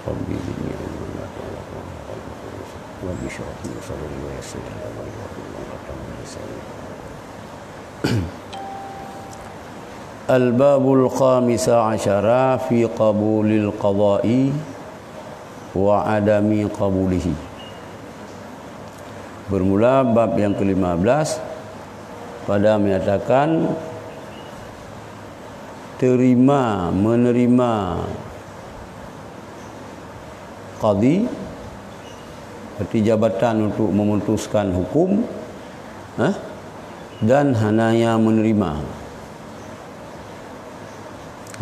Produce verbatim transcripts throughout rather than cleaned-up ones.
Rabbi zidni ilman. Rabbi syrah li sadri wa yassir li amri wahlul 'uqdatam min lisani. Al-babul khamisa asyara fi qabulil qada'i wa adami qabulihi. Bermula bab yang kelima belas pada menyatakan terima, menerima qadhi, berarti jabatan untuk memutuskan hukum, eh, dan hananya menerima.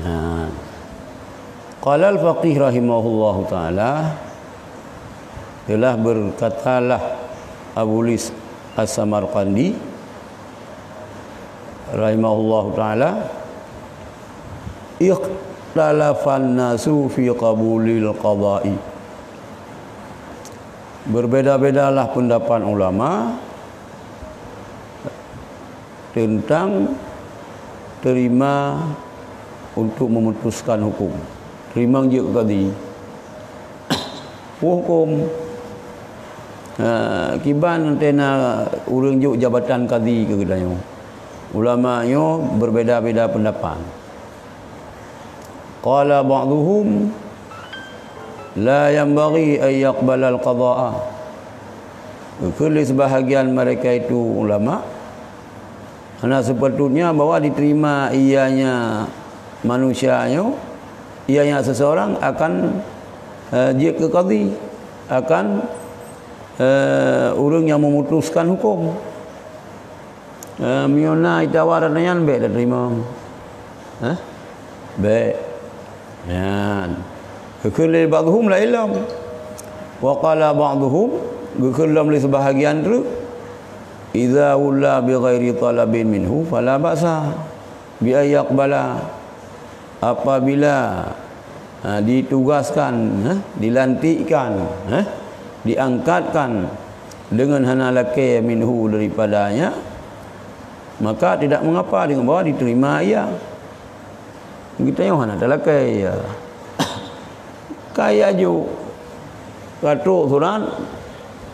Nah, qala al-faqih rahimahullahu taala, telah berkatalah Abu Lis As-Samarqandi rahimahullahu taala, "Ikhtalafan nasu fi qabulil qada'i." Berbeda-bedalah pendapat ulama tentang terima untuk memutuskan hukum. Terima jeuet keu qadhi. Peue huköm? Ha, kiban tena ureuëng jok jabatan qadhi keu geutanyoe? Ulama nyoe berbeda-beda pendapat. Qala ba'dhuhum, "La yanbaghi an yaqbalal qada'a." Geukheun lé sebahagian mereka itu ulama, hana sepatutnya bahwa diterima ianya manusia nyoe, ianya seseorang akan, eh, jeuet keu qadhi, akan, eh, ureuëng yang memutuskan hukum. Eh, meunyoe na itawa nyan bék tateurimong. Hah? Bék. Nyan. Geukheun lé ba'dhuhum la ilom. Wa qala ba'dhuhum, geukheun lom lé sebahagian treuk, "Idza wulla bi ghairi talabin minhu fala ba'sa bi an yaqbala." Apabila, ha, ditugaskan, ha, dilantikkan, ha, diangkatkan dengan hana lakée minhu daripadanya, maka tidak mengapa dengan bahwa diterima ia. Geutanyoe hana talakée ia. Ka ia jok, ka trok surat,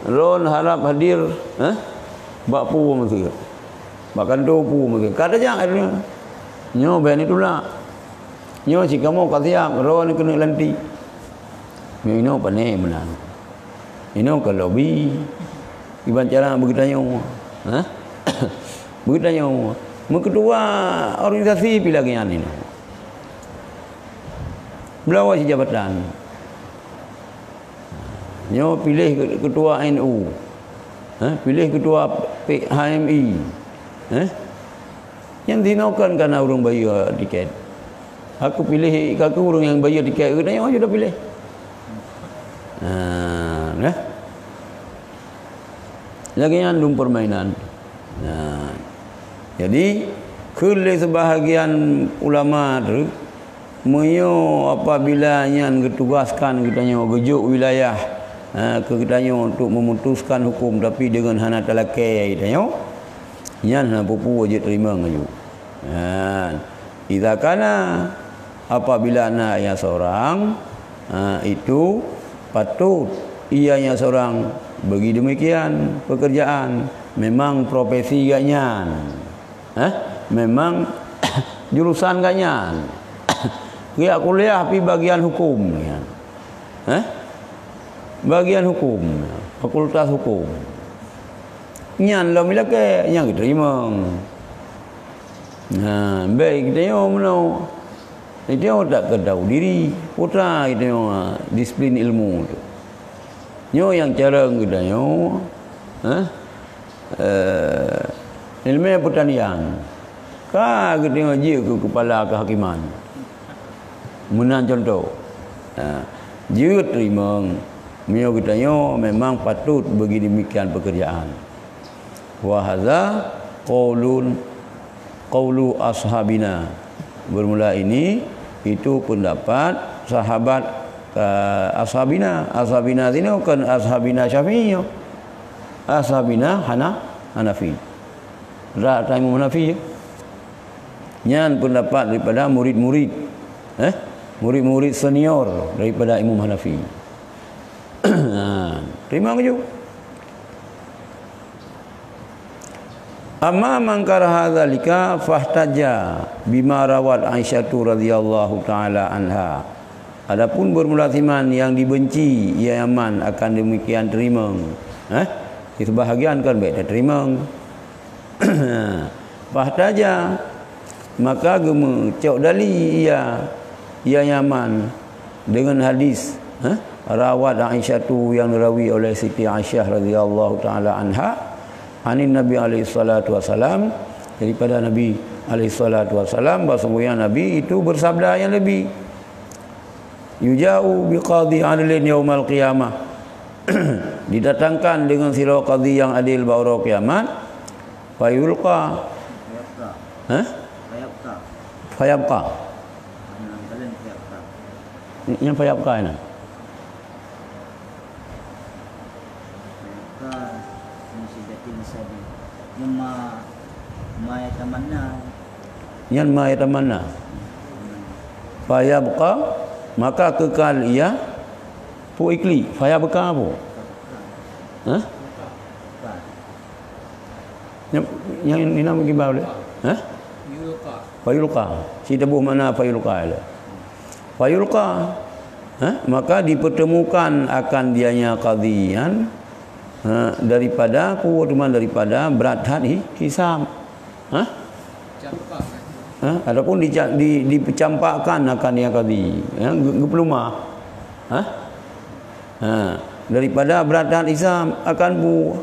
"Lôn harab hadir, ha, bak peue meusé, bak kantô peue meusé." Ka tajak, nyoe bék neutulak. Nyoe cit kamoe ka siab, droeneuh keuneuk lantik. Nyoe inoe pane meunan. Inoe ka lobi. Kiban cara beugeutanyoe. Hah? Beugeutanyoe. Meukeutua organisasi pih lagée nyan inoe. Beulawa sijabatan. Nyoe piléh keutua N U. Hah? Piléh keutua P H M I. Hah? Nyan sinoe kon kana ureuëng bayeue tiket. Aku piléh, aku ureuëng nyang bayeue tiket, geutanyoe sudah piléh. Nah, nah. Lagée nyan dum permainan. Nah. Jadi, kheun lé sebahagian ulama tu, meunyoe apabila nyan geutugaskan geutanyoe geujok wilayah, ha, keu geutanyoe untuk memutuskan hukum, tapi deungon hana talakée geutanyoe, nyan hana peue-peue jeuet teurimong laju. Nah, idza kana, apabila na ia seorang, ha, itu patut ia nya seorang bagi demikian pekerjaan, memang profesi geuh nyan. Hah? Memang jurusan geuh nyan. Geujak kuliah pi bagian hukum nyan. Hah? Bagian hukum, fakultas hukum. Nyan lom ilakée, nyang geuteurimong. Nah, bék geutanyoe meunoe. Geutanyoe tak keudau diri, putra geutanyoe, ah, disiplin ilmu tu. Nyoe nyang carông geutanyoe, eh, eh, ileumèe peutanian. Ka geutanyoe jeuet keu keupala keuhakiman. Meunan cuntoh. Nah, jeuet teurimong, meunyoe geutanyoe memang patôt bagi demikian pekerjaan. Wa hadza qaulun, qaulu ashabina. Bermula ini, itu pendapat sahabat, eh, ashabina. Ashabina sinoe kon ashabina Syafi'i nyoe. Ashabina Hana-, Hanafi. Ra-, Imam Hanafi, ya. Nyan pendapat daripada murid-murid, eh, Murid-murid senior daripada Imam Hanafi. Ha, terima keju. Amma man karaha dzalika fahtaja bima rawat Aisyatu radhiyallahu taala anha. Adapun bermula siman yang dibenci ia Yaman akan demikian teurimong. Eh? Di sebahagian kan baik teurimong. Fahtaja, maka geumeucok dali ia, ia Yaman dengan hadis, eh, rawat Aisyatu yang dirawi oleh Siti Aisyah radhiyallahu taala anha, anin Nabi alaihi salatu wasalam, daripada Nabi alaihi salatu wasalam, bahwa sungguhnya Nabi itu bersabda yang lebih, "Yuja'u biqadhi adlin yaumal qiyamah." Didatangkan dengan sidroe qadhi yang adil bak uroe kiamat, fayulqa. Fayabqa. Hah? Fayabqa. Fayabqa. Mana kalian fayabqa? Nyang fayabqa nyan. Fayabqa min syiddatin sabi. Nyang ma, ma yatamanna. Nyan ma yatamanna. Fayabqa, maka kekal ia, pu ikli, fayabqa pu. Hah? Nyang, nyang inong kiban lé? Hah? Fayulqa. Siteubeuh makna fayulqa lé. Fayulqa. Hah? Maka dipertemukan akan dianya qadhi nyan, ha, daripada, pu teuma daripada brat that hi-, hisab. Hah? Ha? Ataupun dica-, di, dipecampakkan akan ia qadhi. Ya, ge-, geupeulumah. Hah? Ha, daripada brat that hisab akan bu-,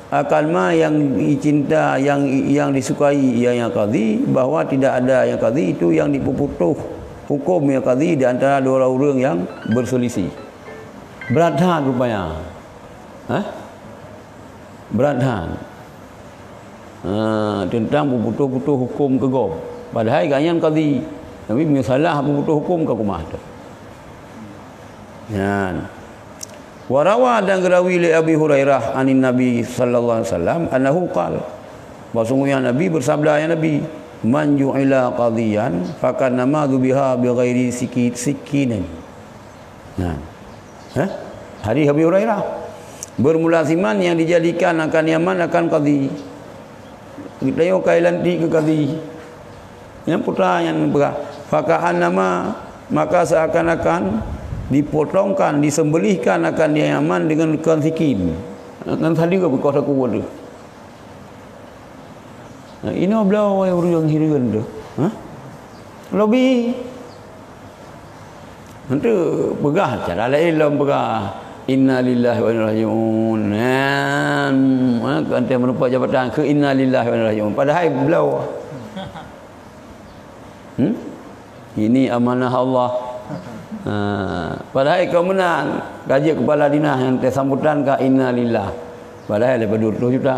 akan ma yang dicinta, yang, yang disukai ia yang qadhi, bahwa tidak ada yang qadhi itu yang dipuputoh hukum yang qadhi di antara dua orang ureuëng yang berselisih. Brat that rupanya. Hah? Brat that. Ha, teuntang peuputoh-putoh huköm keu gob. Padahai gobnyan kadhi, tapi meunyoe salah peuputoh huköm ka kumaha teuh. Nyan. Wa rawa dan geurawi lé Abi Hurairah anin Nabi sallallahu alaihi wasallam annahu qal, bahwasungguhnya Nabi bersabda, ya Nabi, "Man ju'ila qadhiyan fakannama dzubiha bighairi siki-, sikinin." Nah. Hah? Hadis Abi Hurairah. Bermula siman yang dijadikan akan Yaman akan kadhi. Geutanyoe ka ilantik keu kadhi. Nyang putra nyang peugah, "Faka'annama," maka seakan-akan dipotongkan, disembelihkan akan Yaman dengan kon sikin. Ngon sadeue beukoh saku tu. Nah, inoe bloe ureuëng hireuen tu. Hah? Lobi. Hantu peugah cara laén lom peugah, "Innalillahi wa inna ilaihi raji'un." Nyan, ha, ka teuh meurumpok jabatan keu "Innalillahi wa inna ilaihi raji'un." Padahai bloe. Hmm? Ini amanah Allah. Ha, padahai keu meunan, ka jeuet kepala dinas nyang teusambutan ka "Innalillah." Padahai leubeh dua ratus juta.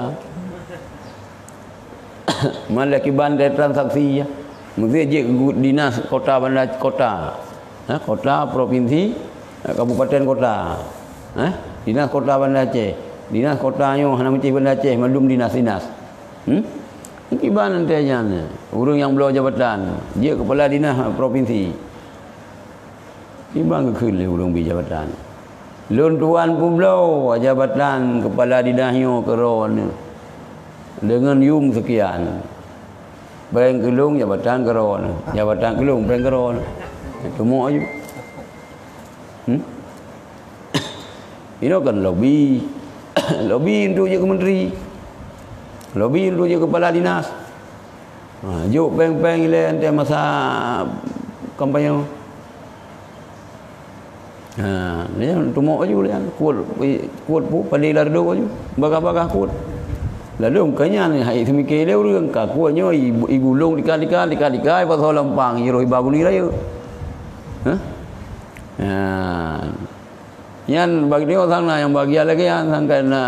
Malah kiban dari transaksi, ya. Mesti jeuet keu dinas kota banda kota. Ha, kota, provinsi, kabupaten kota. Ha, dinas kota Banda Aceh. Dinas kota nyoe hana meucih Banda Aceh, mandum dinas-dinas. Hmm? Kiban nanti nyan, ureuëng nyang bloe jabatan, jeuet kepala dinas provinsi. Kiban geukheun lé ureuëng bi jabatan. Lôn tuan peubloe jabatan kepala dinas nyoe keu droeneuh deungon yum seukian. Péng keu lôn jabatan keu droeneuh, jabatan keu lôn péng keu droeneuh. Teumok aju. Hmm? Inoe kan lobi. Lobi untuk jeuet keu menteri. Lobi untuk jeuet keu kepala dinas. Ha, jok péng-péng ilée antée masa kampanye. Ha, nyan teumok aju nyan. Kuot, kuot pu, padé lam reudôk aju. Bagah-bagah kuot. Lalu keu nyan hai seumike lé ureuëng ka kuot nyoe i, igulong dika-dika, dika-dika, ipasoe lam pang, iroh iba gunong rayeuk. Hah? Ha. Nyan bagi nyoe sang na nyang bagian lagée nyan, sang ka na,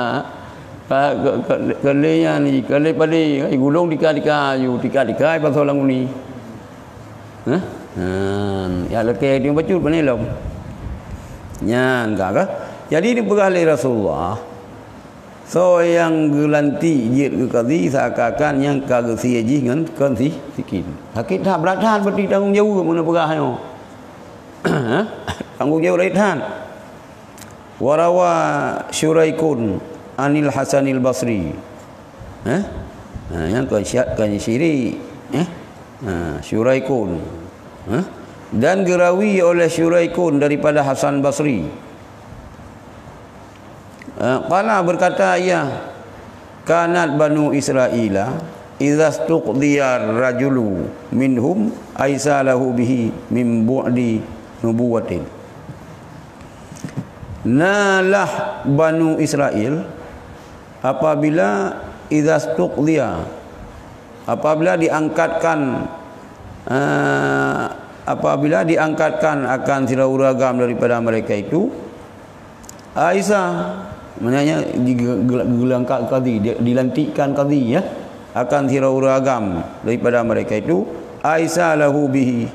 ka, ka, ka, ka lé nyan, ka lé padé, ka igulong dika-dika aju, dika-dika ipasoe lam uni. Hah? Nyan, ya lakée nyoe bacut pane lom. Nyan ka, ka. Jadi dipeugah lé Rasulullah, soe nyang geulantik jeuet keu kadhi seakan-akan nyang ka geusie jih ngon kon si-, sikin. Sakét that, brat that, berarti tanggong jaweueb meunyoe peugah nyoe. Tanggong jaweueb laén that. Warawa Syuraikun anil Hasanil Basri. Eh? Ha, nyan kon sya-, kon syirik. Eh? Ha, Syuraikun. Ha? Dan geurawi oleh Syuraikun daripada Hasan Basri. Eh, qala, berkata ia, "Kanat Banu Israila idza stuqdiya rajulu minhum aisa lahu bihi min bu'di nubuwatin." Nalah Banu Israel apabila idza stuqdiya, apabila diangkatkan, eh, apabila diangkatkan akan sidroe ureuëng agam daripada mereka itu, Aisyah, maknanya di-, gel-, gel-, geulangkat kadi, di-, dilantikkan kadi, ya, akan sidroe ureuëng agam daripada mereka itu, Aisyah lahu bihi,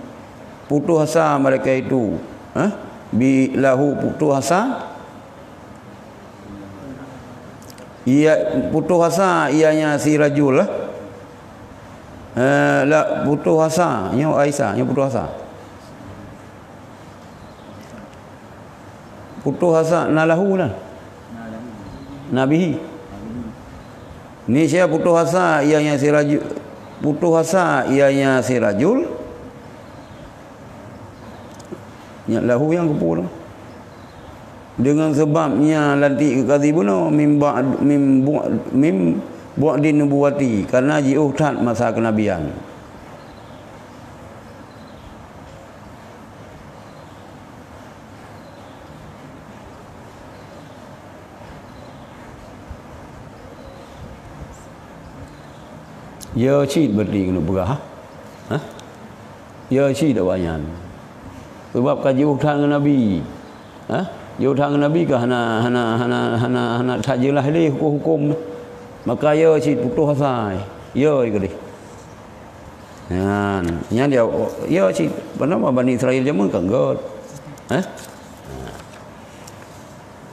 putus asa mereka itu, ha? Bi lahu, putus asa, ia, putus asa ianya si rajul, eh? Eh, la, putus asa, nyoe Aisyah, nyoe putus asa. Putus asa na lahu na. Nabihi. Ni sia putus asa ianya si rajul, putus asa ianya si rajul. Nyak lahu nyang keupeue tu. Dengan sebab nya lantik keu kadi bunoe mim ba'd, mim bu-, mim bu'din nubuwati, karena jiôh that masa kenabian. Ya cit berarti keuneuk peugah, ha? Ya cit awaknyan. Sebab ka jiôh that ngon Nabi. Ha? Jiôh that ngon Nabi ka hana, hana, hana, hana, hana that jeulaih lé huköm-huköm. Maka ya cit putus asa. Ya keudeh. Nyan, nyan dia, ya cit, apa nama, Bani Israel jameun ka göt. Ha?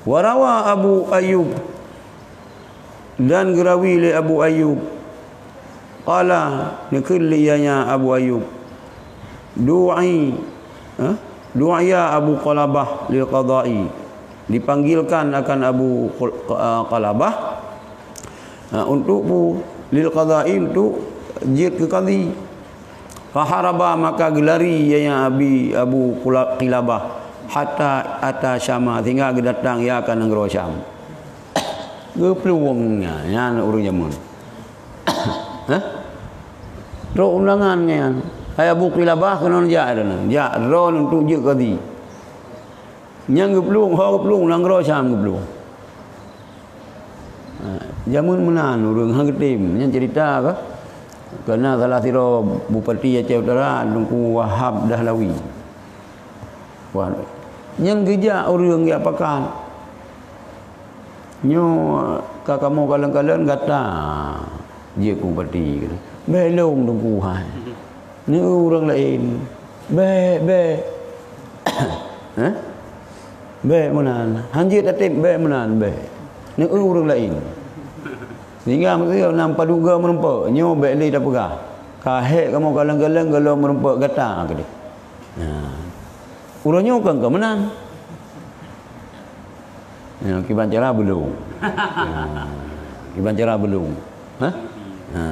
Warawa Abu Ayyub, dan geurawi lé Abu Ayyub. Qala, neukheun lé ianya Abu Ayyub, du'i, ha? Du'iya Abu Qalabah lil qada'i. Dipanggilkan akan Abu Qul-, Qa-, Qalabah, ha, untuk pu-, lil qada'i, untuk jeuet keu kadi. Faharaba, maka geulari ianya Abi, Abu Qula-, Qilabah, hatta ata Syama, sehingga geudatang ia ka nanggroe Syam. Geuplueng nyan, nyan ureuëng jameun. Hah? Trok undangan nyan. Hai Abu Qilabah keunoe jak, jak droe untuk jeuet kadi. Nyang geuplueng, ho geuplueng, nanggroe Syam geuplueng. Ha, jameun meunan ureuëng hana geutem. Nyan cerita ka. Karena salah sidroe Bupati Aceh Utara, Teungku Wahab Dahlawi. Wah, nyan geujak ureuëng jak pakat. Nyoe ka kamoe kalon-kalon gata jeuet keu bupati. Bèk lôn Teungku hai. Neu ureuëng laén. Bèk, bèk. Hah? Bèk meunan. Han jeuet tatem bèk meunan, bèk. Neu ureuëng laén. Sehingga meuseuti nam padub goe meurumpok, nyoe bèk lé tapeugah. Ka hék kamoe kalon-kalon gohlom meurumpok gata keudeh. Nah. Uroe nyoe kon ka meunan. Ya, kiban cara beulông. Ha, kiban cara beulông. Hah? Ha.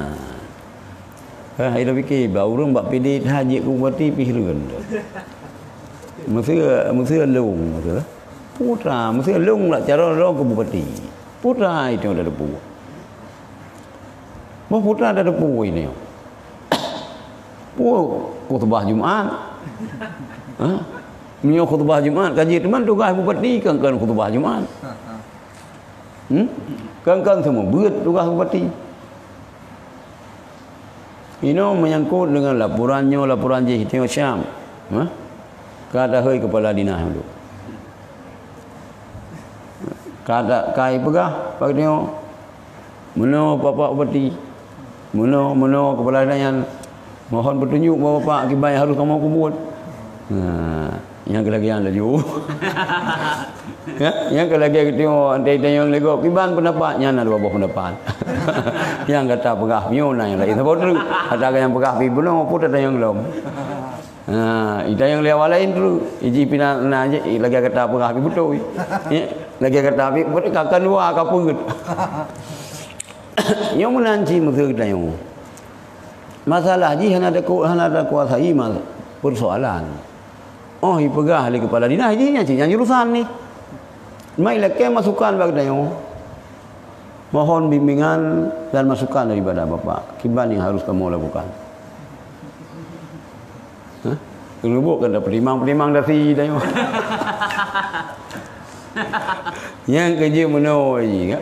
Hah, ida pikir, bak ureuëng bak P D that jeuet keu bupati pih reuen. Meuseu, meuseu lông, meuseu. Putra, meuseu lông lak cara lông keu bupati. Putra itu ada debu. Boh putra ada debu ini. Peue khutbah Jumat? Ha? Meunyoe khutbah Jumat, ka jeuet teuma tugaih bupati kan, kan khutbah Jumat. Hmm? Kan, kan seumeubeuet tugaih bupati. Inoe menyangkut dengan laporan nyoe, laporan jih Tio Syam. Ha? Ka tahôi kepala dinas tu. Ka ta-, ka ipeugah, Pak Tio. Meunoe Bapak Bupati, meunoe, meunoe kepala nyan, mohon petunjuk bak Bapak kiban nyang harôh kamoe peubuet. Nah, nyang keulagian laju. Ya, nyang keulagian geutanyoe, antai tanyong lego, kiban pendapat nyan na dua boh pendapat. Nyang gata peugah nyoe na nyang laén saboh treuk. Ata nyang peugah pi bunoe pun tatanyong lom. Ha, ita nyang lewat lain tu, iji pina na je, eh, lagi kata apa habis betul. Ya, lagi kata habis betul, kakan dua, kapeut. Nyoe meunan cit meuseu geutanyoe. Masalah jih hana taku-, hana takuasai ma-, persoalan. Oh, ipeugah lé kepala dinas jih nyan cit nyang jurusan ni. Mai lakée masukan bak geutanyoe. Mohon bimbingan dan masukan daripada Bapak. Kiban yang harus kamu lakukan. Hah? Keuneubok kan dah peudimang-peudimang dasi dah nyoe. Nyang keujeuet meunoe jih, kan?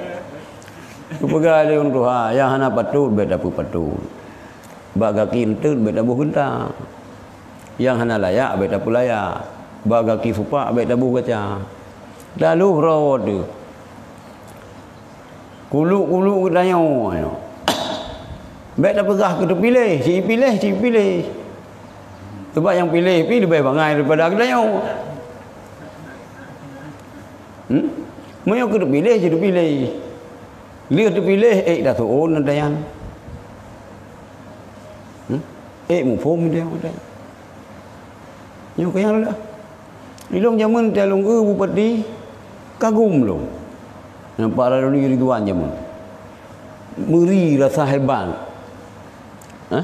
Kupeugah lé ureuëng tuha, nyang hana patôt bék tapeupatot. Bak gaki eunteuk bék taboh geunta. Nyang hana layak bék tapeulayak. Bak gaki supak bék taboh gaca. Talu rawot tu. Kuluk-kuluk geutanyoe nyoe. Bék tapeugah keu teupiléh, cit piléh, cit piléh. Sebab nyang piléh pih leubeh bangai daripada geutanyoe. Hmm? Meunyoe keu teupiléh, cit teupiléh. Lheueh teupiléh, ék taseuôn geutanyoe. Hmm? Ék muphom geutanyoe. Nyoe keu nyang reulah. Ilong jameun teuh lôn eu bupati kagum lôn. Nampak Radoni Ridwan jameun. Meuri rasa hebat. Hah?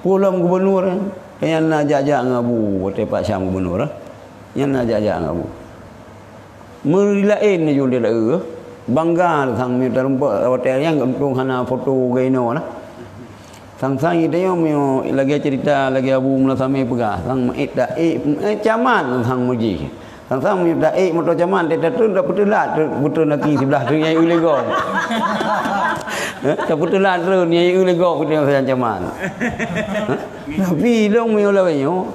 Peue lom gubunur, nyan na jak-jak ngon Abu, watée Pak Syam gubunur, nyan na jak-jak ngon Abu. Meuri laén neujulée laeu, bangga sang meunyoe tarumpok watée nyan untung hana foto geuh inoe na. Sang-sang geutanyoe meunyoe lagée cerita lagée Abu Mula Samé peugah, sang meuék taék, eh, camat sang meuji. Sang-sang meunyoe taék moto camat, teutatreun tapeuteulat, beutreun aki siblah treun nyang ié lé gob. Eh, tapeuteulat treun nyang ié lé gob beutreun sajan camat. Eh, tapi ilong meunyoe lawée nyoe,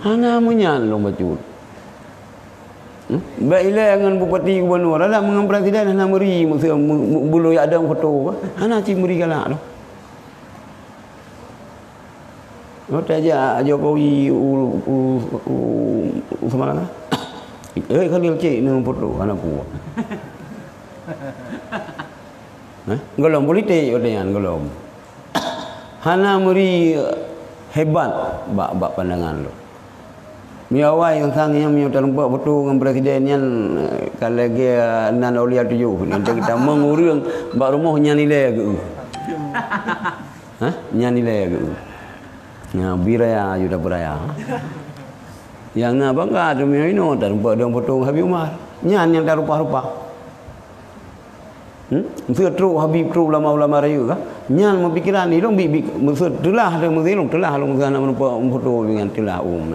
hana meunyan lôn bacut. Hmm? Bék ilée ngon bupati gubunur, alah ngon presiden hana meuri, meuseu mu-, mu-, bulu yak dong foto, hana cit meuri galak tu. Oh, tajak Jokowi u, u, u, u Samalanga. Eh, Khalil cek nang foto, hana puas. Hah? Golom politik, oh, nyan, golom. Hana meuri hebat bak, bak pandangan lôn. Meunyoe awai sang nyang meunyoe tarumpok foto ngon presiden nyan, eh, ka lagée nan Aulia Tujoh, nyan teuka tamong ureuëng bak rumoh nyan ilée geu. Hah? Nyan ilée geu. Nya, biraya, yu da biraya. Nyang na bangga tu meunyoe inoe tarumpok dong foto ngon Habib Umar. Nyan nyang tarupa-rupa. Hmm? Meuseu trok Habib, trok ulama-ulama rayeuk ka? Nyan meupikiran ilong bit-bit, meuseu teulah lé meuseu ilong, teulah lé meuseu hana meureumpok meufoto nyan teulah um.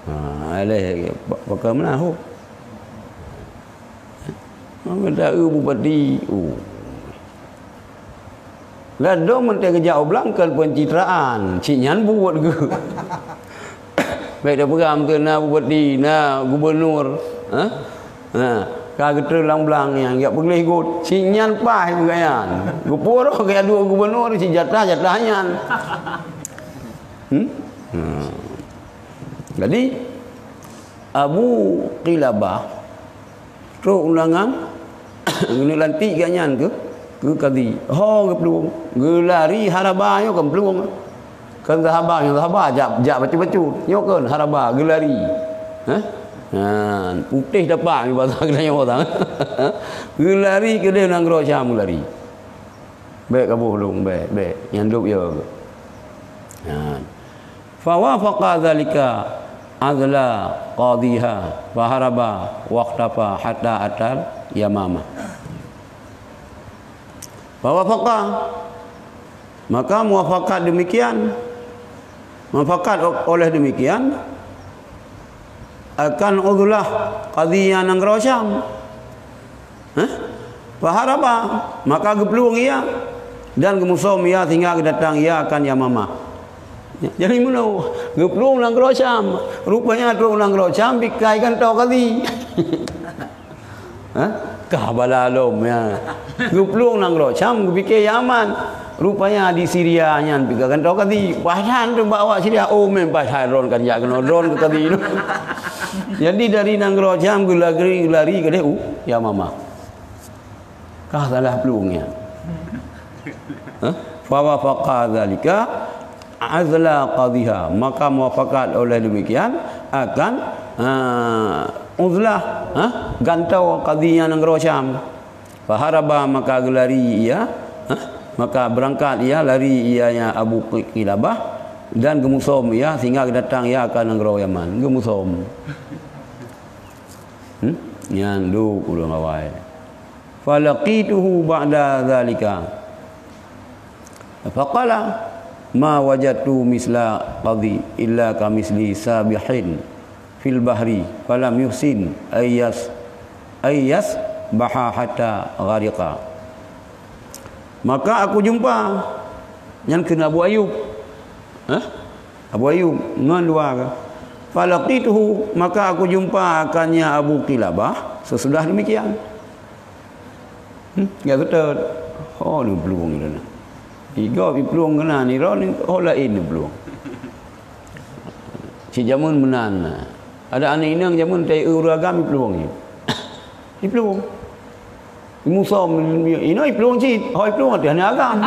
Ha, aléh pa-, pakon meunan ho. Maka taeu bupati, oh. Ladom meuntée geujak u blang kon pencitraan, cit nyan buet geuh. Bék tapeugah meukeue na bupati, na gubunur, ha? Ha, ka geutreun lam blang nyan, jak peugleh got, cit nyan paih beugayan. Geupeuroh gaya duek gubunur, cit jatah-jatah nyan. Hmm? Ha. Jadi, Abu Qilabah trok undangan, geuneuk lantik gobnyan keu, keu kadi. Ho geuplueng, geulari haraba nyoe kon plueng. Kon zahaba, nyoe zahaba jak, jak bacut-bacut. Nyoe kon haraba, geulari. Hah? Ha, putéh tapak nyoe basa geutanyoe tan. Geulari keudeh nanggroe Syam geulari. Bék kaboh lôn, bék, bék. Nyan dub yo. Ha. Fawafaqa dzalika azla qadhiha faharaba wakhtafa hatta atal Yamamah. Fawafaqa, maka muafakat demikian, muafakat o-, oleh demikian akan uzlah qadhinya nanggroe Syam. Hah? Faharaba, maka geuplueng ia dan geumusom ia sehingga geudatang ia akan Yamamah. Jadi meunoe, geuplueng nanggroe Syam. Rupanya trok nanggroe Syam pikai kantô kadi. Hah? Kah bala lom ya. Geuplueng nanggroe Syam geupike Yaman. Rupanya di Syria nyan pikai kantô kadi. Paih that tu bak awak Syria, oh, meunan paih that droen kan jak keunoe droen keu kadi tu. Jadi dari nanggroe Syam geulari, geulari keudeh u Yamamah. Kah salah plueng nyan. Ha? Fawafaqa dzalika azla qadhiha, maka muafakat oleh demikian akan, ha, uzlah, ha, gantoe qadhi nyang nanggroe Syam. Faharaba, maka geulari ia, ha, maka beurangkat ia, lari ia nya Abu Qi-, Qilabah, dan geumusom ia sehingga geudatang ia ka nanggroe Yaman. Geumusom. Hmm? Nyan duek ureuëng awai. Falaqituhu ba'da dzalika. Faqala, "Ma wajadtu misla qadhi illa ka misli sabihin fil bahri, falam yuhsin ayyas-, ayyasbaha hatta ghariqa." Maka aku jumpa, nyan kheun Abu Ayub. Hah? Abu Ayub ngon dua ka. Falaqituhu, maka aku jumpa akannya Abu Qilabah sesudah demikian. Hmm, ya betul. Oh, ni plueng kena. Tiga pi plueng kena ni, ro ni, oh, lain ni plueng. Si jameun meunan. Ada aneuk inong jameun tai ureuëng agam pi plueng ni. Pi plueng. Musa inoe iplueng cit, ho iplueng ateueh aneuk agam.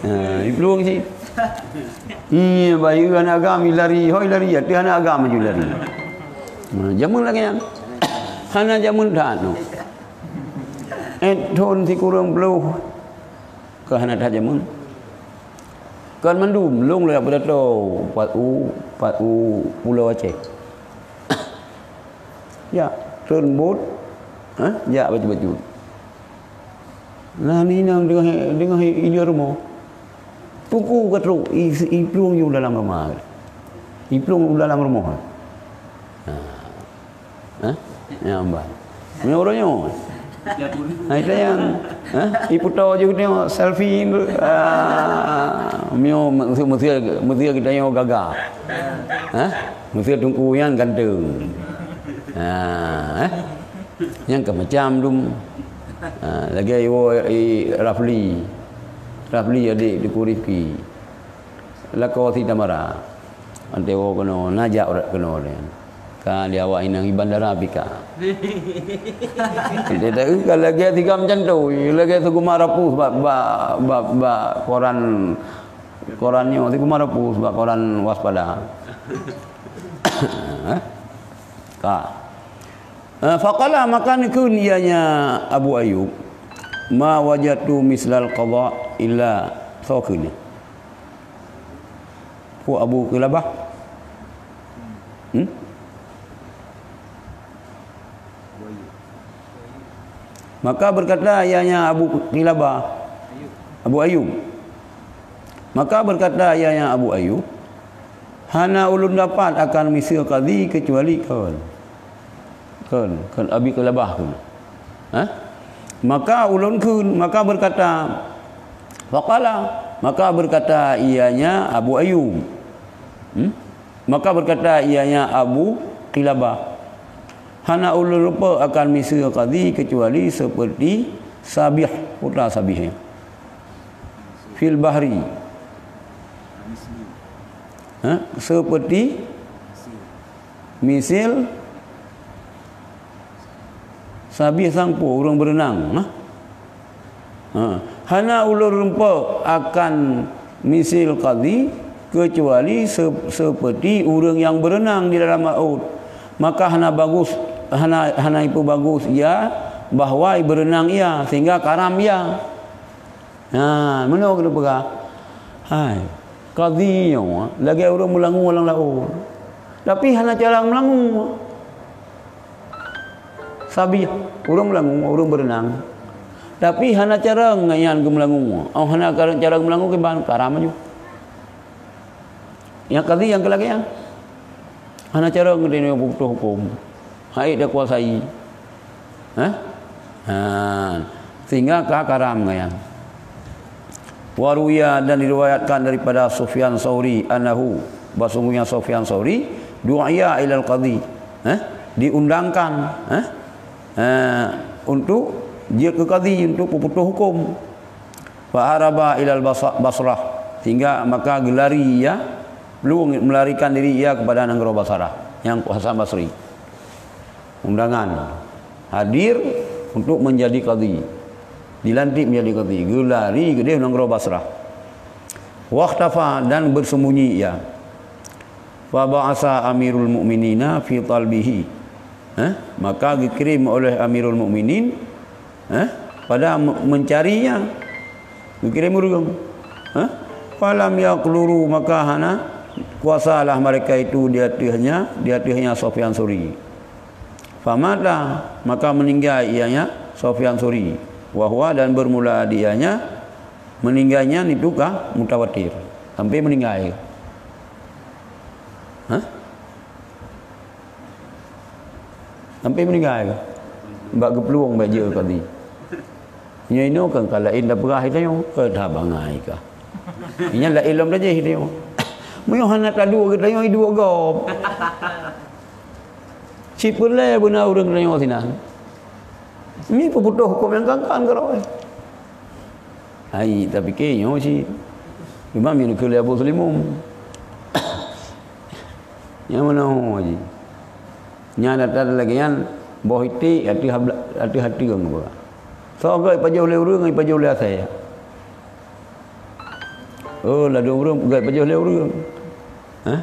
Ha, iplueng cit. Iya, bayeue aneuk agam ilari, ho ilari ateueh aneuk agam laju lari. Ha, jameun lagèe nyan. Hana jameun that noh. Eh, thon sikureueng ploh. Ka hana that jameun. Kon mandum, lôn lagèe peudatoe, pat u, pat u Pulo Aceh. Jak, treun bot, ha, jak bacut-bacut. Nah, ni nang deungoh, deungoh i, i rumoh. Teungku ka trok, i, iplueng ju dalam rumoh. Iplueng dalam rumoh. Ha. Ha? Nyang ban. Meunyoe uroe nyoe. Hai sayang. Ha? Iputo ju tengok selfie. Ah, meunyoe meusia, meusia, meusia kita nyoe gaga. Ha? Meusia teungku nyan ganteng. Ha, eh? Nyan ka macam dum. Ha, lagèe iwoe i Rafli. Rafli adik Teungku Rifki. Lakoe si Tamara. Ante woe keunoe, na jak urat keunoe nyan. Ka di awak inong i bandara pika. Kita tahu ka lagèe tiga macam tu, lagèe si Guma Rapus bak, bak, bak, bak koran, koran nyoe, si Guma Rapus bak koran Waspada. Eh? Ka. Eh, faqala, maka neukheun ianya Abu Ayub, "Ma wajadtu mislal qadha illa sakina." Pu Abu Qilabah? Hmm? Maka berkata ianya Abu Qilabah, Abu Ayub. Maka berkata ianya Abu Ayub, "Hana ulôn dapat akan miseue qadhi keucuali kon." Kon, kon Abi Qilabah kon. Ha? Maka ulôn kheun, maka berkata, faqala, maka berkata ianya Abu Ayub. Hmm? Maka berkata ianya Abu Qilabah, "Hana ulôn rupa akan miseue qadhi keucuali seperti Sabih, putra Sabih, ya. Fil bahri." Ha? Seperti misil Sabih sangpo ureuëng beureunang, nah. Ha, hana ulôn rupa akan misil qadhi keucuali se-, seperti ureuëng nyang beureunang di dalam laôt. Maka hana bagus, hana, hana ipeubagus ia bahwa beureunang ia sehingga karam ia. Ha, meunoe keuneuk peugah. Hai, qadhi nyoe lagèe ureuëng meulangue lam laôt. Tapi hana cara meulangue. Sabih, ureuëng meulangue, ureuëng beureunang. Tapi hana cara nyan geumeulangue. Oh, hana cara meulangue kiban, karam laju. Nyang qadhi nyang keu lagèe nyan. Hana cara ngeudeh nyoe beutuh huköm. Hai dak kuasai. Hah? Ha. Sehingga ka karam nyan. Wa ruwiya, dan diriwayatkan daripada Sufyan Sauri annahu, bahwasungguhnya Sufyan Sauri du'iya ilal qadhi, eh, diundangkan, eh, eh, untuk jeuet keu qadhi untuk peuputoh huköm. Fa haraba ilal Basa-, Basrah, sehingga maka geulari ia, meularikan diri ia kepada nanggroe Basrah, nyang Hasan Basri. Undangan hadir untuk menjadi qadhi. Dilantik menjadi qadhi. Geulari geudeh nanggroe Basrah. Wakhtafa, dan bersembunyi ia. Fa ba'asa Amirul Mukminina fi talbihi. Eh? Maka geukirém oleh Amirul Mukminin, eh, pada me-, mencarinya. Geukirém ureuëng. Eh? Falam yaqduru, maka hana kuasalah mereka itu di ateuhnya, di ateuhnya Sufyan Sauri. Famata, maka meninggai ianya Sufyan Sauri. Wa huwa, dan bermula dianya meninggainyan itu ka mutawatir. Sampai meninggai. Hah? Sampai meninggai kah? Bak geuplueng bak jeuet kadi. Nyoe inoe kan ka laén tapeugah tanyoe, eh, that bangai kah. Nyan laén lom tajih tanyoe. Meunyoe hana taduek geutanyoe, iduek gob. Cit peureulée beuna ureuëng tanyoe sinan. Nyoe peuputôh huköm nyang kan-kan keurôi. Hai, tapike nyoe cit. Cuma meunyoe keu lé Abu Sulimum. Nyang meunoe jih. Nyang data lagée nyan, boh iték ateueh habla-, ateueh ateueng apa. Soe gét ipajoh lé ureuëng, ipajoh lé asée. Oh, ladôm ureuëng gét ipajoh lé ureuëng. Hah?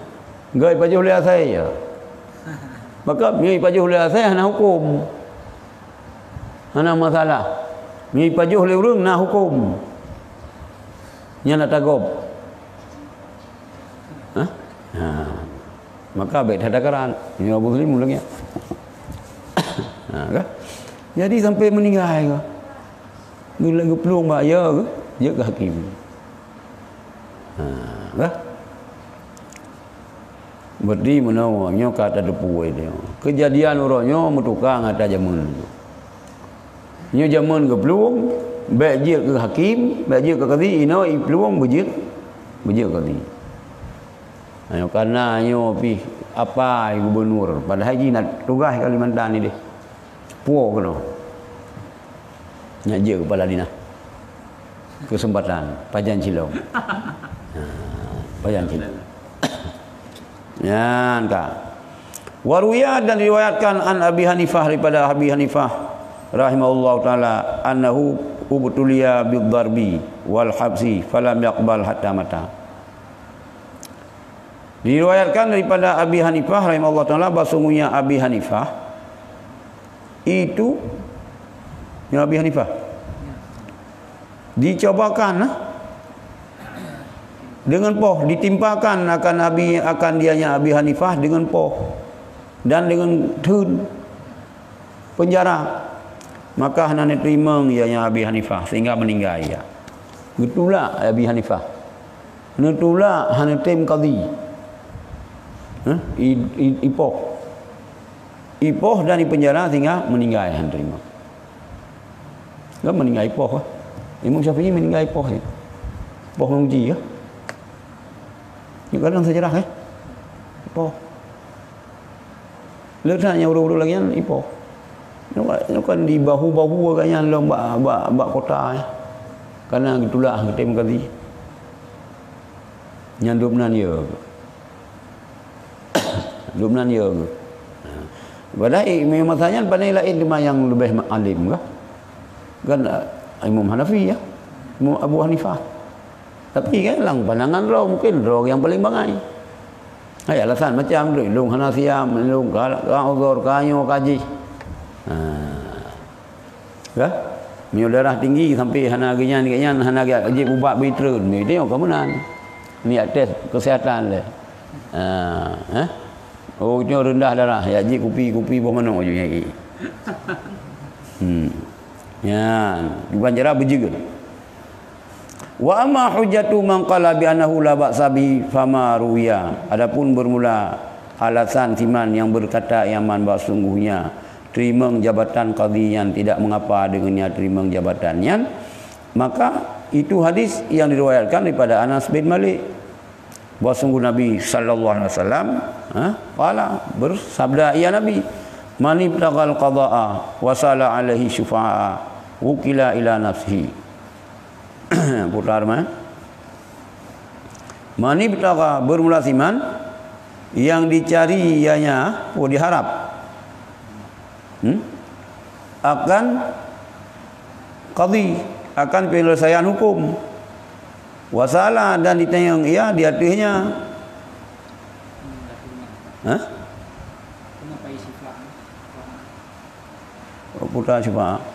Gét ipajoh lé asée ya. Maka meunyoe ipajoh lé asée hana huköm. Hana masalah. Meunyoe ipajoh lé ureuëng na huköm. Nyan na tagob. Hah? Ha. Maka bék that takaran. Nyoe Abu Muslim lagi. Ha, kan? Jadi sampai meninggai ke? Geuplueng bak ya ke? Jeuet keu hakim. Ha, kan? Berarti meunoe nyoe ka tateupeue nyoe. Keujadian uroe nyoe meutuka ngon ata jameun. Nyoe jameun geuplueng, bék jeuet keu hakim, bék jeuet keu kadi, inoe iplueng beujeuet, beujeuet kadi. Nyoe kana nyoe pih apai gubunur, padahai jih na tugaih Kalimantan ni deh. Puwoe keunoe. Nyak jeuet kepala dinas. Kesempatan pajan cilong. Ha, pajan cilong. Nyan ka. Waruya, dan diriwayatkan, an Abi Hanifah, daripada Abi Hanifah rahimahullahu taala, annahu ubtuliya bid darbi wal habsi falam yaqbal hatta mata. Diriwayatkan daripada Abi Hanifah rahimahullah taala, bahwa sungguhnya Abi Hanifah itu, ya, Abi Hanifah dicobakan, nah, dengan poh, ditimpakan akan Abi, akan dianya Abi Hanifah dengan poh dan dengan theun penjara, maka hana neuteurimong ianya Abi Hanifah sehingga meninggai ia. Geutulak Abi Hanifah. Neutulak hana tem kadi. Hah? I, i, ipoh. Ipoh dan dipenjara sehingga meninggai hana terima. Kan meninggai ipoh, ah. Imam Syafi'i meninggai ipoh, ya. Ipoh menguji, ya. Ini kadang sejarah, eh. Ipoh. Le that nyang ureuëng-ureuëng lagée nyan ipoh. Nyoe kan, nyoe kan di bahu-bahu agak nyan lom bak, bak, bak kota, eh. Kana geutulak geutem kadi. Nyan dum nan ya. Dum nan ya. Padahai masa nyan pane laén teuma nyang leubeh alim kah? Kan, eh, Imam Hanafi ya. Imam Abu Hanifah. Tapi kan lam pandangan droe, mungkin droe nyang paling bangai. Hai alasan macam tu, lôn hana siam, lôn ka, ka uzur, ka nyoe, ka jih. Ha. Ka? Meunyoe darah tinggi sampai hana geuhnyan, geuhnyan hana geuh-, jeuet ubat beutreun, meunyoe tengok ka meunan. Ni tes kesehatan le. Ha, eh? Oh, nyoe rendah darah, ya jih kupi, kupi boh manok ju nyai. Hmm. Nyan, bukan cara beujeuet. Wa amma hujjatu man qala bi annahu la ba'sa bihi fama ruwiya. Adapun bermula alasan siman yang berkata iaman bahwa sungguhnya teurimong jabatan qadhi nyan tidak mengapa dengannya teurimong jabatan nyan, maka itu hadis yang diriwayatkan daripada Anas bin Malik. Bahwa sungguh Nabi sallallahu alaihi wasallam, ha, qala, bersabda ia Nabi, "Man ibtaghal qada'a wa sala alaihi syufa'a, wukila ila nafsihi." Putar mah. Man ibtagha, bermula siman, yang dicari ianya, oh, diharap. Hmm? akan qadhi, akan penyelesaian hukum. Wa sa'ala, dan ditanyong ia di ateueh nyan. Hah? Putra syufa'a.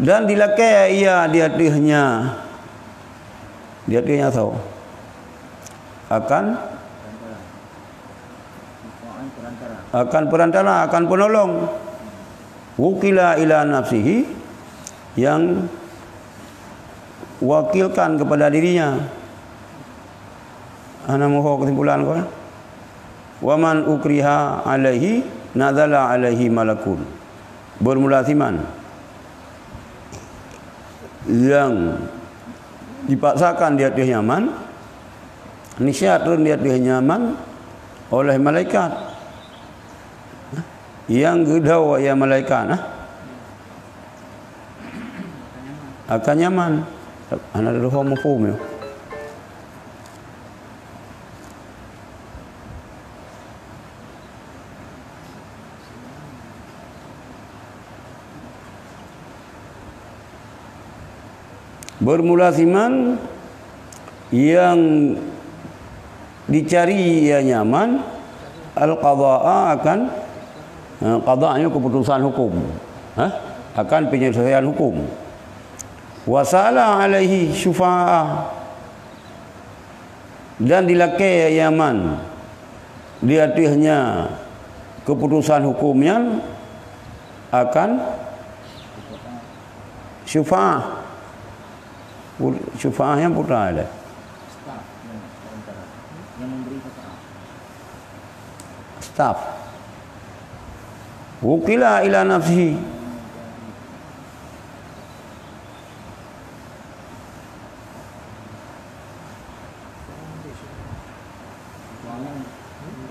Dan dilakée ia di ateueh nyan, di ateueh nyan soe? Akan, akan perantara, akan penolong. Wukila ila nafsihi, yang wakilkan kepada dirinya. Hana meuho kesimpulan ko. Wa man ukriha alaihi nazala alaihi malakun. Bermula siman. Yang dipaksakan di ateueh nyan man, nisya turun di ateueh nyan man oleh malaikat. Nyang geudhôt ya malaikat, nah. Akan nyan man. Hana leuho muphom nyoe. Bermula siman yang dicari ia nyan man, al-qadha'a, akan, eh, qadha' nyoe keputusan hukum, eh, akan penyelesaian hukum. Wa sa'ala alaihi syufa'a, dan dilakée ia nyan man di ateueh nyan keputusan hukum nyan akan syufa'ah. Pu-, syufa'ah nyan putra lé. Staf. Wukila ila nafsihi.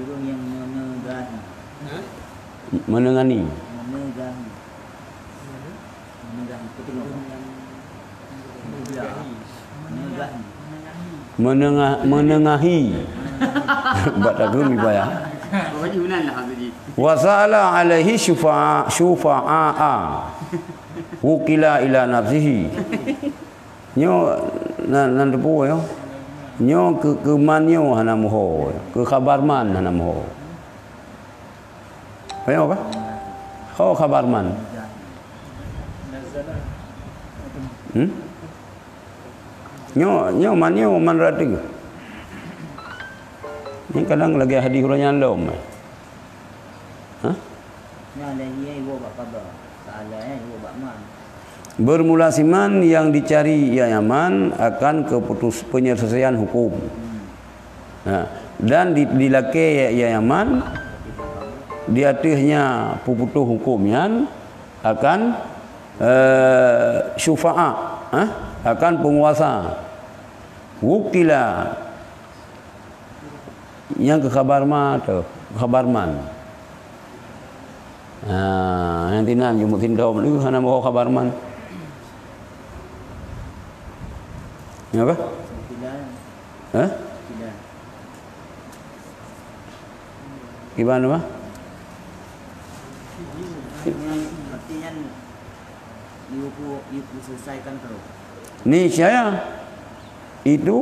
Ureueng nyang meuneugahi. Meunangani. Meuneugahi. Meuneugahi. Beutôi nyoe. Meuneugahi. Meunangah-, meunangahi. Bak takheun mi payah. Pokoknya meunan lah, Abdul Ji. Wa sa'ala alaihi syufa'a, syufa'a. Wukila ila nafsihi. Nyoe nan, nan teupeu nyoe. Nyoe keu, keu man nyoe hana meuho, keu khabar man hana meuho. Nyoe apa? Ho khabar man. Hmm? Nyoe, nyoe man nyoe man rata. Ni kadang lagée hadis ureueng nyang lom. Hah? Nyan lé nyan iwoe bak qadha. Sa'ala nyan iwoe bak man. Bermula siman yang dicari ia nyan man akan keputus-, penyelesaian hukum. Hmm. Nah, dan di, dilakée ia nyan man di ateueh nyan peuputôh hukum nyan akan, eh, syufa'a, eh, akan penguasa. Wukila. Nyang keu khabar ma teuh, khabar man. Ha, nyang tinan jumuk sindom tu hana meuho khabar man. Nyoe ka? Hah? Kiban mah? Artinya, yuk, yuk selesaikan terus. Niscaya itu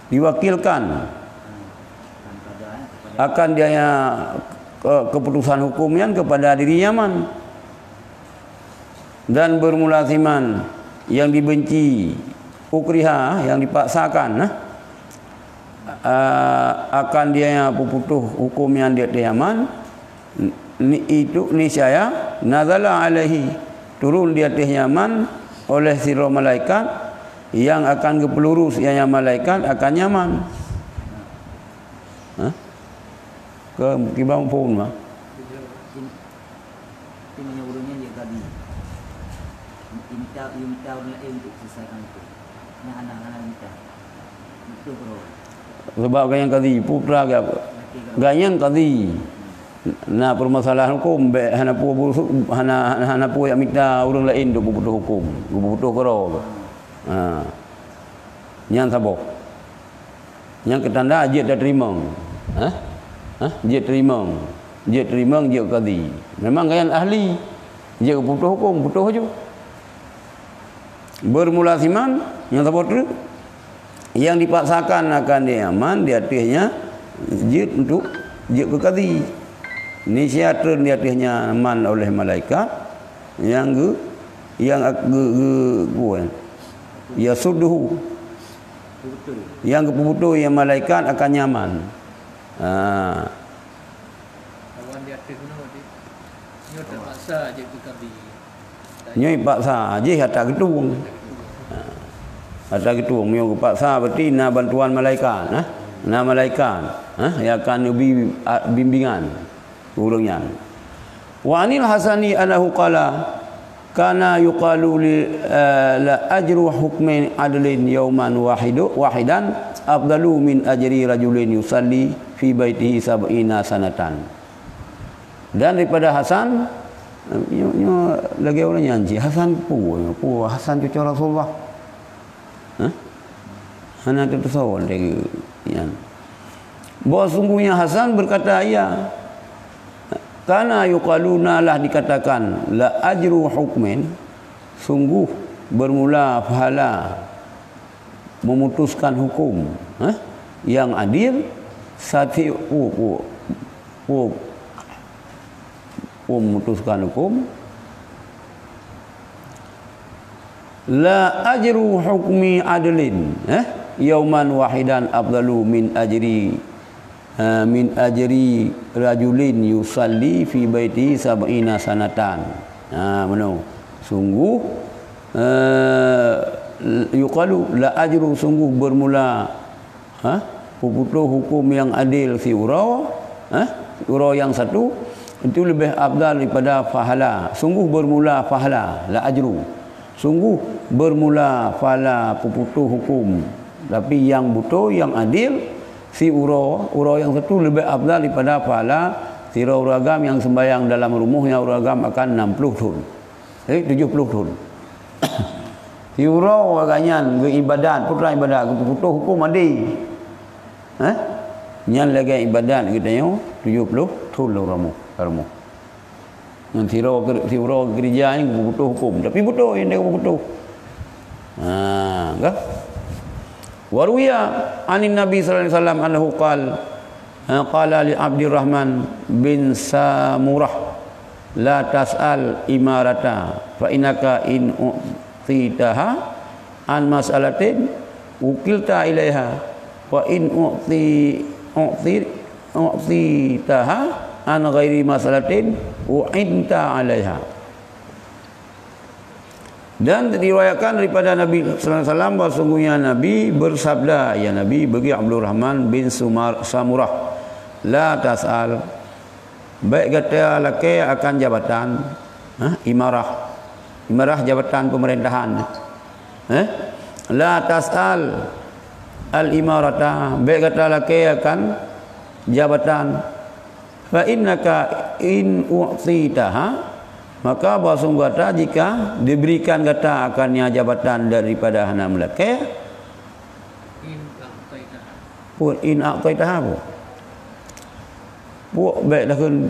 diwakilkan akan dia, eh, keputusan hukum nyan kepada diri nyan man. Dan bermula siman yang dibenci, ukriha, yang dipaksakan, nah, eh, akan dia peuputôh hukum nyan di ateueh nyan man, Ni-, itu niscaya nazala alaihi, turun di ateueh nyan man oleh sidroe malaikat nyang akan geupeulurus, nyang malaikat akan nyan man. Hah? Keu kiban phon mah? Tapi meunyoe ureueng nyan dia gabi, minta, minta ureueng laén untuk selesaikan itu. Nah, nah, nah, minta. Itu bro. Sebab ganyang kadhi, putra gak. Ganyang kadhi. Na permasalahan hukum, bèk hana peue beureusu-, hana, hana, hana peue jak mita ureueng laén untuk beuputôh hukum, beuputôh keudroe. Ha. Nyan saboh. Nyang keutanda jeuet tateurimong. Hah? Hah? Jeuet teurimong. Jeuet teurimong, jeuet keu kadhi. Memang gobnyan ahli. Jeuet geuputôh hukum, putôh ju. Beurmula siman, nyang saboh treuk. Nyang dipaksakan akan di Yaman, di ateueh nyan jeuet untuk jeuet keu kadhi. Nisya treun di ateueh nyan man oleh malaikat nyang geu-, nyang ak-, geu-, geu-, geu-, yasudduhu. Nyang geupeubutoe nyang malaikat akan nyan man. Ha. Lawan di ateueh bunoe tadi. Nyoe terpaksa jeuet keu kadhi. Nyoe paksa, jih ata geutueng. Ha. Ata geutueng, meunyoe geupaksa berarti na bantuan malaikat, ha? Na malaikat, ha? Nyang akan neubi, a, bimbingan ureueng nyan. Wa anil Hasani annahu qala, kana yuqalu li, eh, la ajru hukmin adlin yauman wahidu, wahidan afdalu min ajri rajulin yusalli fi baitihi sab'ina sanatan. Dan daripada Hasan, nyoe, nyoe lagèe ureueng nyan cit, Hasan peue, peue Hasan cucu Rasulullah? Hah? Hana teutusawon lagèe nyan. Bahwa sungguhnya Hasan berkata, ia, kana yuqalu, na lah dikatakan, la ajru hukmin, sungguh bermula pahala memutuskan hukum, eh, yang adil, sati-, pu-, pu-, pu-, pu-, memutuskan hukum, la ajru hukmi adlin, eh, yauman wahidan afdalu min ajri, eh, min ajri rajulin yusalli fi baitihi sab'ina sanatan. Ha, meunoe. Sungguh, eh, yuqalu, la ajru, sungguh bermula, ha, peuputôh hukum nyang adil siuroe, ha, uroe nyang satu, itu leubeh afdal daripada pahala. Sungguh bermula pahala, la ajru. Sungguh bermula pahala peuputôh hukum, tapi nyang beutôi, nyang adil, siuroe, uroe nyang satu leubeh afdal daripada pahala sidroe ureueng agam nyang seumbahyang dalam rumoh nyan ureueng agam akan nam ploh thon. Eh, tujoh ploh thon. Siuroe awaknyan geuibadat, peue treuk ibadat, geupeuputôh huköm adé. Eh? Nyan lagèe ibadat geutanyoe tujoh ploh thon lam rumoh, lam rumoh. Ngon siuroe, siuroe geukeureuja nyan geupeuputôh huköm, tapi beutôi nyang geupeuputôh. Ha, ka? Wa ruwiya anin Nabi sallallahu alaihi wasallam annahu qal, ha, qala li Abdurrahman bin Samurah, "La tas'al imarata, fa innaka in u'titaha an mas'alatin, wukilta ilaiha, wa in u'ti-, u'ti-, u'titaha an ghairi mas'alatin, u'inta alaiha." Dan diriwayatkan daripada Nabi sallallahu alaihi wasallam bahwa sungguhnya Nabi bersabda, ya Nabi bagi Abdurrahman bin Sumar-, Samurah, "La tas'al, bèk gata lakèe akan jabatan," ha, imarah. Imarah jabatan pemerintahan. Eh? "La tas'al al-imarata, bèk gata lakèe akan jabatan. Fa innaka in u'titaha, maka bahwa sungguh gata jika diberikan gata akan nyan jabatan daripada hana meulakèe." Pue in a'taitaha pue? Pue bèk takheun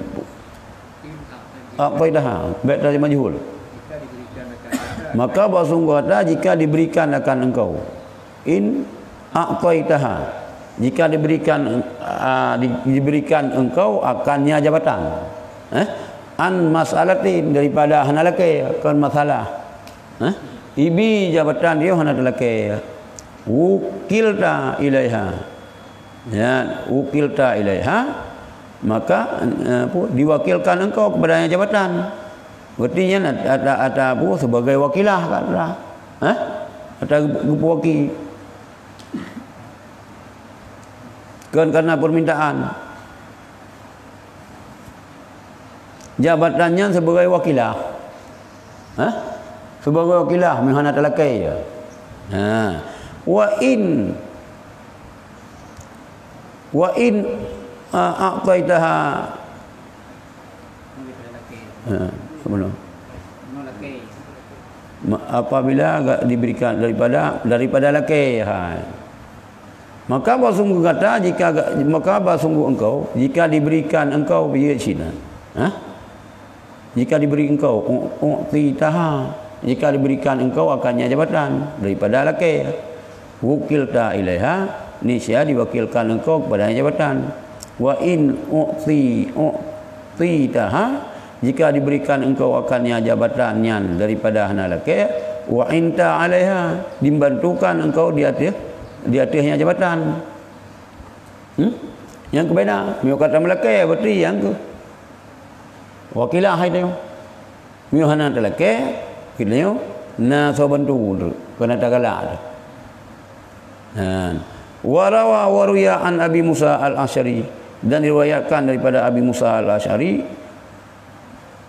a'taitaha, bèk tajak majhul. Maka bahwa sungguh gata jika diberikan akan engkau. In a'taitaha, jika diberikan, ah, di-, diberikan engkau akan nyan jabatan. Eh? An mas'alatin, daripada hana lakèe, kon masalah. Eh? Ibi jabatan dia hana talakèe. Wukilta ilaiha. Ya, wukilta ilaiha, maka, eh, apa, diwakilkan engkau kepadanya jabatan. Berarti nyan at-, ata, ata apa, sebagai wakilah kat dah. Eh? Ata geup-, geupeuwaki. Kon karena permintaan. Jabatan nyan sebagai wakilah. Hah? Sebagai wakilah, meuhana talakèe. Ha. Wa in, wa in, a, a'taitaha Ha, sebelum. Ma-, apabila ga-, diberikan daripada, daripada lakée, ha. Maka bahwa sungguh gata jika ga-, maka bahwa sungguh engkau jika diberikan engkau, ya, sinan. Ha? Jika diberi engkau, u-, u'titaha, jika diberikan engkau akannya jabatan daripada lakée. Wukilta ilaiha, niscaya diwakilkan engkau kepadanya jabatan. Wa in u'ti-, u'titaha, jika diberikan engkau akannya jabatan nyan daripada hana lakée, wa anta alaiha, dibantukan engkau di ateueh, di ateuehnya jabatan. Hmm? Nyang keu beda, meunyoe ka tameulakée, berarti nyang keu wakilah hai teuh. Meunyoe hana talakée, kita nyoe na soe bantu tu, keuneuk tagalak tu. Nah, wa rawa wa ruya an Abi Musa Al-Asy'ari, dan diriwayatkan daripada Abi Musa Al-Asy'ari,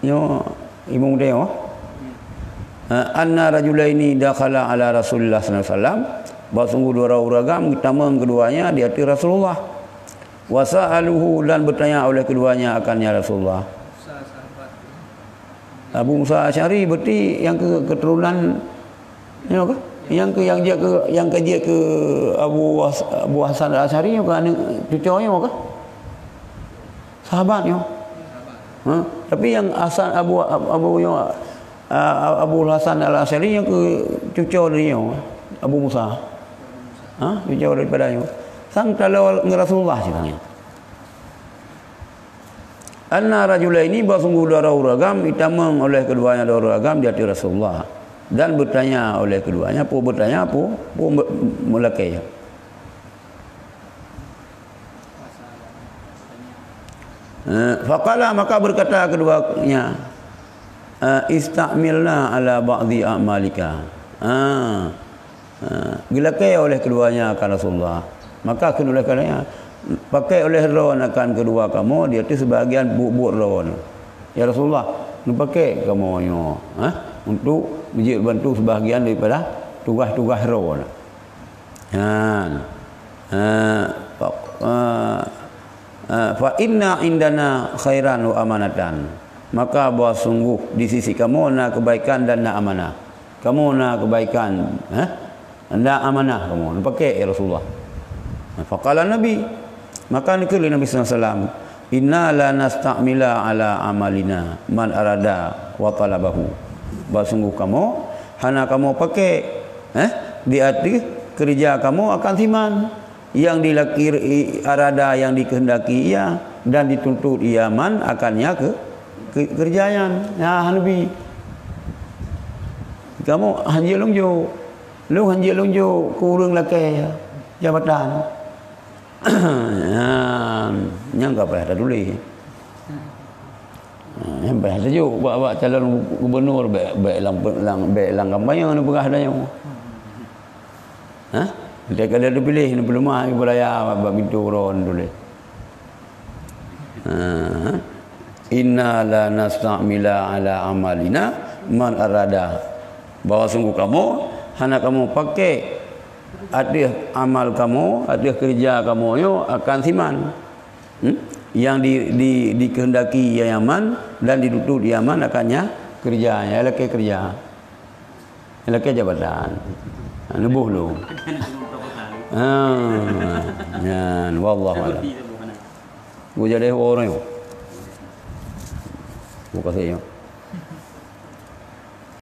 nyoe Imam Udai, oh. Ha, anna rajulaini dakhala ala Rasulillah sallallahu alaihi wasallam, bahwa sungguh dua orang ureuëng agam tamong keduanya di ateueh Rasulullah. Wa sa'aluhu, dan bertanya oleh keduanya akannya Rasulullah. Abu Musa Asy'ari berarti nyang keu-, keturunan nyoe kah? Nyang keu, nyang jeuet keu, nyang ka jeuet keu Abu Has-, Abu Hasan Al-Asy'ari nyoe kah, aneuk cucoe nyoe kah? Sahabat nyoe. Ha? Tapi nyang Hasan Abu, Abu nyoe, a, Abu Hasan Al-Asy'ari nyang keu cucoe dari nyoe, Abu Musa. Ha? Cucoe daripada nyoe. Sang taloe ngon Rasulullah sih. Anna rajulaini, bahwa sungguh dua orang ureuëng agam, itamong oleh keduanya dua orang ureuëng agam di ateueh Rasulullah, dan bertanya oleh keduanya, peue bertanya, peue, peue me-, meulakée. Eh, faqala, maka berkata keduanya, eh, "Ista'milna ala ba'di a'malika." Ah. Ha, geulakée oleh keduanya akan Rasulullah. Maka kheun oleh keduanya, "Pakai oleh droe akan keudua kamoe di ateueh sebahagian buet-buet droe." "Ya Rasulullah, neupaké kamoe nyoe, ha, untuk meujeuet bantu sebahagian daripada tugaih-tugaih droe." Ha. Ha, fa, ha, ha, "Fa inna indana khairan wa amanatan." Maka bahwa sungguh di sisi kamoe na keubaikan dan na amanah. Kamoe na keubaikan, eh? Na amanah kamoe, neupaké, ya Rasulullah. Faqala Nabi, maka neukheun lé Nabi sallallahu alaihi wasallam, "Inna la nasta'mila ala amalina man arada wa talabahu." Bahwa sungguh kamoe hana kamoe paké, eh, di ateueh keureuja kamoe akan siman. Yang dilaki-, arada, yang dikehendaki ia, dan dituntut ia man akan nya ke, ke, keureuja nyan. Nah, Nabi. Kamoe hanjeuet lôn jok. Lôn hanjeuet lôn jok keu ureuëng lakée jabatan. Nyan, nyang ka payah tatuléh. Nyan payah tajok bak, bak calon gubernur, bék, bék lam, lam, bék lam kampanye neupeugah tanyoe. Ha? Teuka lheueh piléh, neupeuleumah ibu raya bak, bak pintoe uroe tuléh. Ha? "Inna la nasta'mila ala amalina man arada." Bahwa sungguh kamoe hana kamoe paké ateueh amal kamoe, ateueh keureuja kamoe nyoe akan siman. Hmm? Yang di, di, dikehendaki ia nyan man dan dituntut ia man akan nya keureuja, nyang lakée keureuja. Lakée jabatan. Ha, neuboh lôn. Ha, nyan, wallahu a'lam. Gujadeh orang. Bukan saya.